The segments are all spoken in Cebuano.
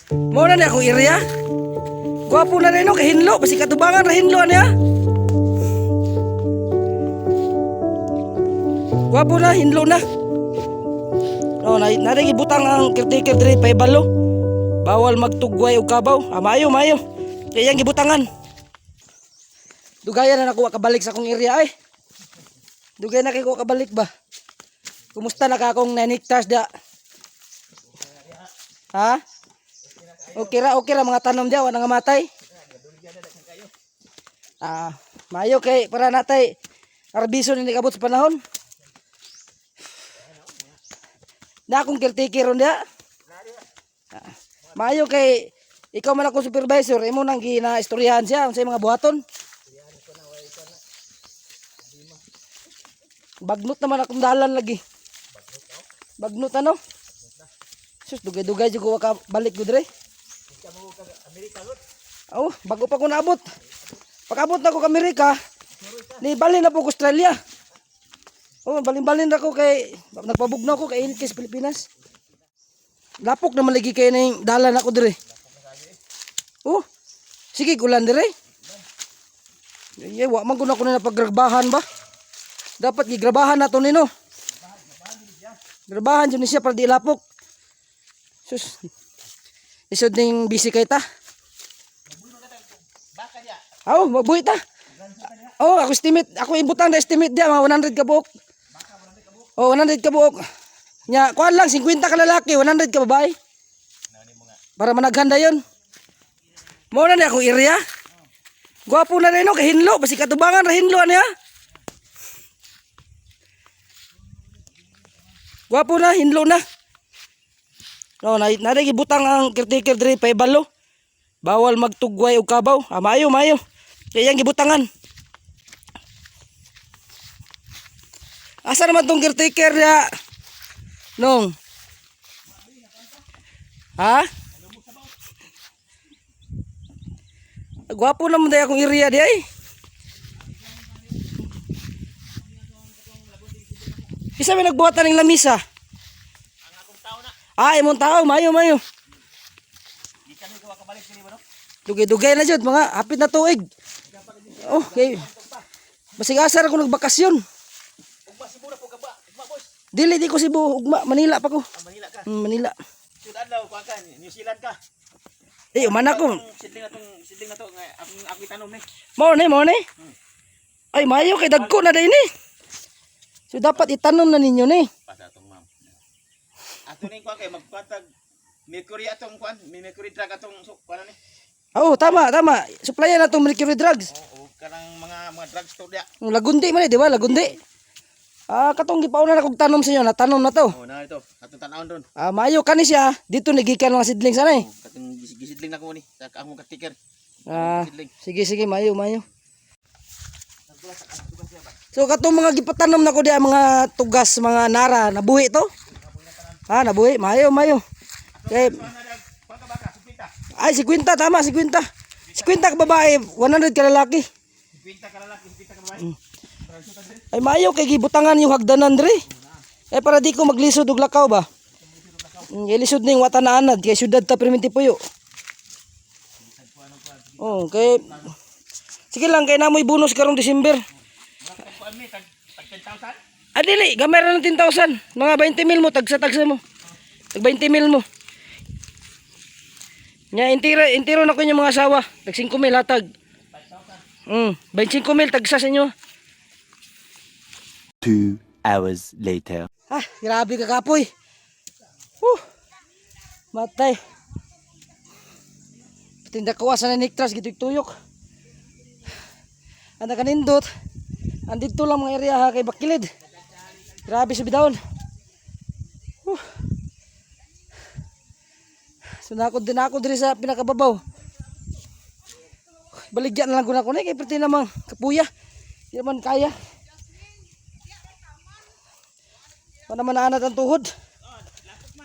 Mao na ni akong area. Gwapo na rin no, kahinlo. Basi katubangan ra hinlo niya. Gwapo na, hinlo na. No, na na ibutang ang caretaker diri paibalo. Bawal magtugway og kabaw. Ah, maayo, maayo. Kaya yang gibutangan. Dugayan na nakuha kabalik sa akong area ay. Dugay na kay ko kabalik ba? Kumusta na ka akong 9 hectares da? Ha? Okay ra mga tanom diya, wala nga matay. Ah, maayo kay para natay arbiso ni kabot sa panahon. Na akong caretaker ron diya. Ah, maayo kay ikaw man akong supervisor, imo nang gina-istoryahan siya unsay mga buhaton. Bagnot naman akong dalan lagi. Bagnot ano? Sus, dugay-dugay jud ko ka balik ko dire. Oh, bago pa ko naabot. Pag-abot na ko ka Amerika, ni balin na po ko Australia. Oh, balin-balin na ko kay nagpabugnaw ko kay init kay sa Pilipinas. Lapok naman lagi kay ning dalan ako dire. Oh, sige gulan dire. Ay, wa man gud ako na pagrabahan ba. Dapat gigrabahan nato nino. Grabahan jud ni siya para di lapok. Sus. Isod ning busy kay ta. Aw, magbuhi ta. Oh, ako estimate, ako ibutang na estimate diya mga 100 ka buok. Oh, 100 ka buok. Nya, kuan lang 50 ka lalaki, 100 ka babae. Para managhanda yon. Mao na ni akong area. Gwapo na rin no, kay hinlo, basi katubangan ra hinlo niya. Gwapo na, hinlo na. No, na na ibutang ang caretaker diri paibalo. Bawal magtugway og kabaw. Ah, maayo, maayo. Kaya yang gibutangan. Asa naman tong caretaker ya? Nong. Ha? Gwapo naman tayo akong area di ay. Isa may nagbuhatan ng lamisa. Ah, imong tao, mayo, mayo. Dugay-dugay na jud, mga hapit na tuig. Oh, okay. Basig asa ra ko nagbakasyon. Dili di ko Cebu, ugma Manila pa ko. Manila ka. Manila. Sud adlaw kuan ka, New Zealand ka. Eh, umana ko. Sidling na to nga akong ako itanom ni. Mao ni, mao ni. Ay, mayo kay dagko na din eh. So dapat itanom na ninyo ni. Pasa atong ma'am. Ato ning kuan kay magpatag mercury atong kuan, may mercury drug atong so, kuan ni. Oh, tama, tama. Supplyan na tong mercury drugs. Oo, kanang mga drugstore dia. Yung Lagundi man eh, di ba? Lagundi. Ah, katong gipauna na kog tanom sa inyo, natanom na to. Oh, na ito. Atong tan-awon ron. Ah, maayo kani siya. Dito nagikan mga seedlings ana eh. Oh, katong gisidling na ko ni sa akong caretaker. Ah, Sidling. sige sige, maayo maayo. So katong mga gipatanom na ko diya mga tugas, mga nara, nabuhi to? Ah, nabuhi, maayo maayo. Kay ay, 50, tama, 50. 50 ka babae, 100 ka lalaki. 50 ka lalaki, 50 ka babae. Ay maayo kay gibutangan yung hagdanan dre. Eh para di ko maglisod og lakaw ba. Ilisod ning wata na anad kay syudad ta perminti puyo. Oh, kay sige lang kay namoy bonus karong December. Kuan mi tag tag 10,000. Ah, dili, gamay ra ng 10,000. Mga 20 mil mo tagsa-tagsa mo. Tag 20 mil mo. Nya intiro intiro na ko inyong mga asawa. Tag 5 mil hatag. 25 mil tagsa sa inyo. 2 hours later. Ah, grabe ka kapoy. Whew. Matay. Patinda ko asa na niktras gituyok. Anda kanindot. Andito lang mga area ha kay Bakilid. Grabe sa bidawon. Whew. So nako din ako diri sa pinakababaw. Baligyan na lang ko na ko ni kay perti namang kapuya. Di naman kaya. Wala man naanad ang tuhod.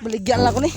Baligyan lang ko ni.